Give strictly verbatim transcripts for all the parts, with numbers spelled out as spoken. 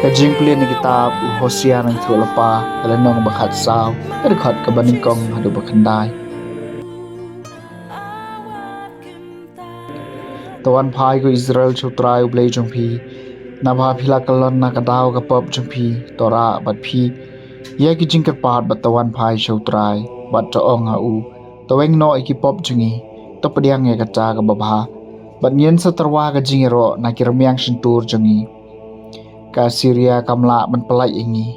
Ka jingpule na kitab u Hosea na ki thuk lapa, ka lynnong ba khatsaw, ka dkhot kaba nyngkong haduh ba khyndai. To wan phai ko Israel sha U Trai U Blei jong phi, naba phi la kyllon na ka daw ka pop jong phi, to rah bad phi ïa ki jingkyrpad bad to wan phai sha U Trai, bad to ong ha u, to weng noh ïa ki pop jong ngi, to pdiang ïa kata kaba bha, bad ngin sa tyrwa ka jingïaroh na ki rmiang shyntur jong ngi. Ka Assyria kam lah ban pyllait ïa ngi,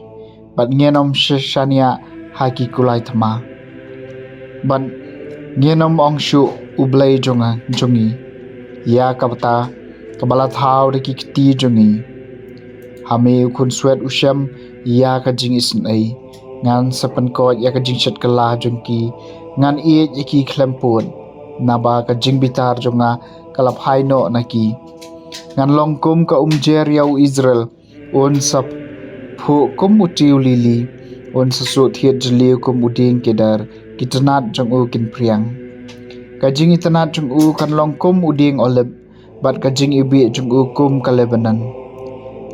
bad ngin ym sh- shaniah ha ki kulai thma, bad ngin ym ong shuh, U Blei jong nga, jong ngi, ïa kata kaba la thaw da ki kti jong ngi. Ha me u khunswet u shem ïa ka jingisynei, ngan sa pynkoit ïa ka jingshet kylla jong ki, ngan ïeit ïa ki khlem pud, naba ka jingbitar jong nga ka la phai noh na ki. Ngan long kum ka umjer ïa u Israel, un sa phuh kum u tiew lili, un sa suh thied jylliew kum u dieng kedar, ki tnat jong u kin phriang. Ka jingitynnat jong u kan long kum u dieng olib, bad ka jingiwbih jong u kum ka Lebanon.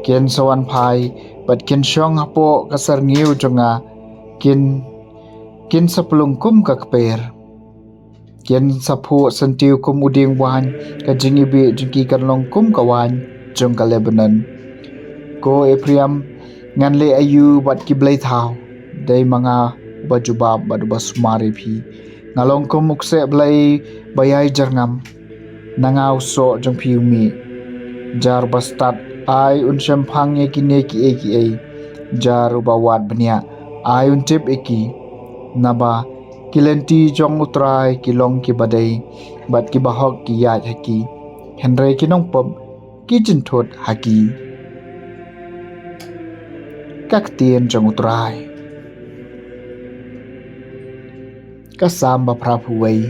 Kin sa wan phai, bad kin shong hapoh ka syrngiew jong nga, kin, kin sa plung kum ka kper. Kin sa phuh syntiew kum u dieng waiñ, ka jingiwbih jong ki kan long kum ka waiñ jong ka Lebanon. Ko Ephraim, ngan leh aïu bad ki blei thaw? Dei ma nga uba jubab bad uba sumar ïa phi. Nga long kum u kseh blei ba ïai jyrngam. Na nga u soh jong phi u mih. Jar ba stad ai un shemphang ïa kine kiei kiei. Jar uba wad bniah ai un tip ïa ki. Naba ki lynti jong U Trai ki long kiba dei, bad kiba hok ki ïaid ha ki, hynrei ki nongpop ki jynthut ha ki. Ka ktien jong U Trai. Ka Salm ba phra phew wei.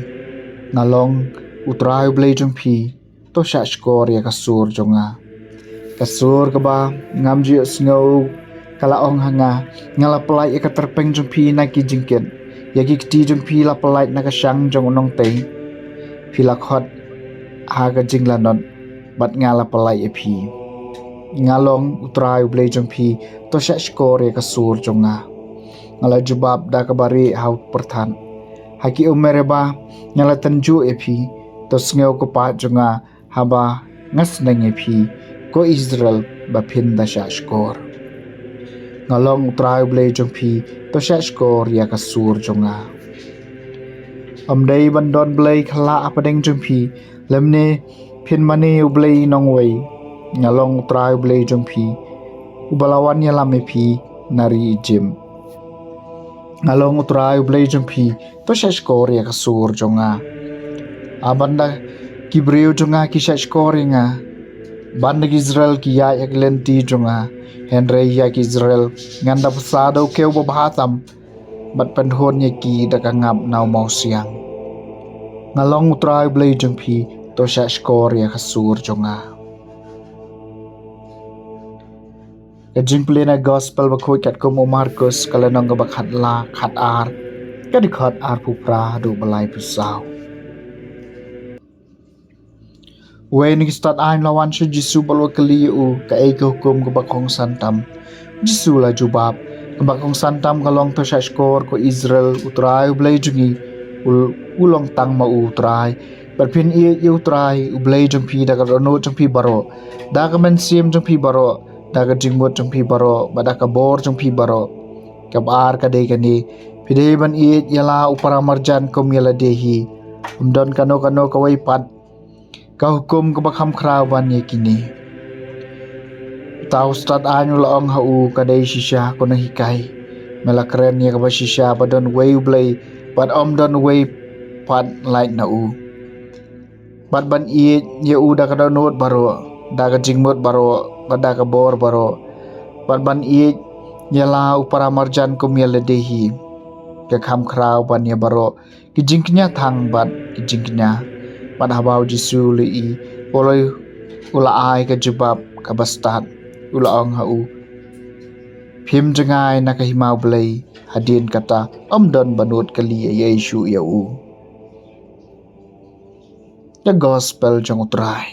Nga long U Trai U Blei jong phi, to shah shkor ïa ka sur jong nga. Ka sur kaba ngam ju sngew ka la ong ha nga, nga la pyllait ïa ka tyrpeng jong phi na ki jingkit, ïa ki kti jong phi la pyllait na ka shang jong u nongtei. Phi la khot ha ka jinglanot, bad nga la pyllait ïa phi. Nga long U Trai U Blei jong phi, to shah shkor ïa ka sur jong nga. Nga la jubab da kaba rieh ha u pyrthat. Ha ki um Meribah nga la tynjuh ïa phi, to sngew ka paid jong nga, haba nga sneng ïa phi, ko Israel ba phin da shah shkor. Nga long U Trai U Blei jong phi, to shah shkor ïa ka sur jong nga. Ym dei ban don blei khyllah hapdeng jong phi, lymne phin mane u blei nongwei. Nga long U Trai U Blei jong phi, uba la wan ïalam ïa phi na ri Ijip. Nga long U Trai U Blei jong phi, to shah shkor ïa ka sur jong nga. A ban da ki briew jong nga ki shah shkor ïa nga, ban da ki Israel ki ïaid ha ki lynti jong nga. Hynrei ïa ki Israel ngan da bsa da u kiew ba bha tam, bad pynhun ïa ki da ka ngap na u mawsiang. Nga long U Trai U Blei jong phi, to shah shkor ïa ka sur jong nga. Ka jingpule na gospel ba khuid katkum u Markus, ka lynnong kaba khatla, khatar, ka dkhot arphew phra haduh ba laiphew saw. Uwei na ki stad aiñ u la wan sha Jisu bad u la kylli ïa u, kaei ka hukum kaba kongsan tam? Jisu u la jubab, kaba kongsan tam ka long, to shah shkor ko Israel, U Trai U Blei jong ngi u, u long tang ma u U Trai. Bad phin ïeit ïa U Trai U Blei jong phi da ka dohnud jong phi baroh, da ka mynsiem jong phi baroh, da ka jingmut jong phi baroh, bad da ka bor jong phi baroh. Kaba ar ka dei kane, phi dei ban ïeit ïa la u paramarjan kum ïa lade hi. Ym don kano kano kawei pat ka hukum kaba kham khraw ban ïa kine. Uta u stad aiñ u la ong ha u, ka dei shisha ko nonghikai. Me la kren ïa kaba shisha ba don uwei U Blei, bad ym don uwei pat lait na u. Bad ban ïeit ïa u da ka dohnud baroh, da ka jingmut baroh, bad da ka bor baroh. Bad ban ïeit ïa la u paramarjan kum ïa lade hi. Ka kham khraw ban ïa baroh ki jingkñia thang bad ki jingkñia. Bad haba u Jisu u la ïohi, u la, u la ai ka jubab kaba stad, u la ong ha u, phim jngai na ka hima U Blei, hadien kata ym don ba nud kali ïa Jisu ïa u. Ka gospel jong U Trai.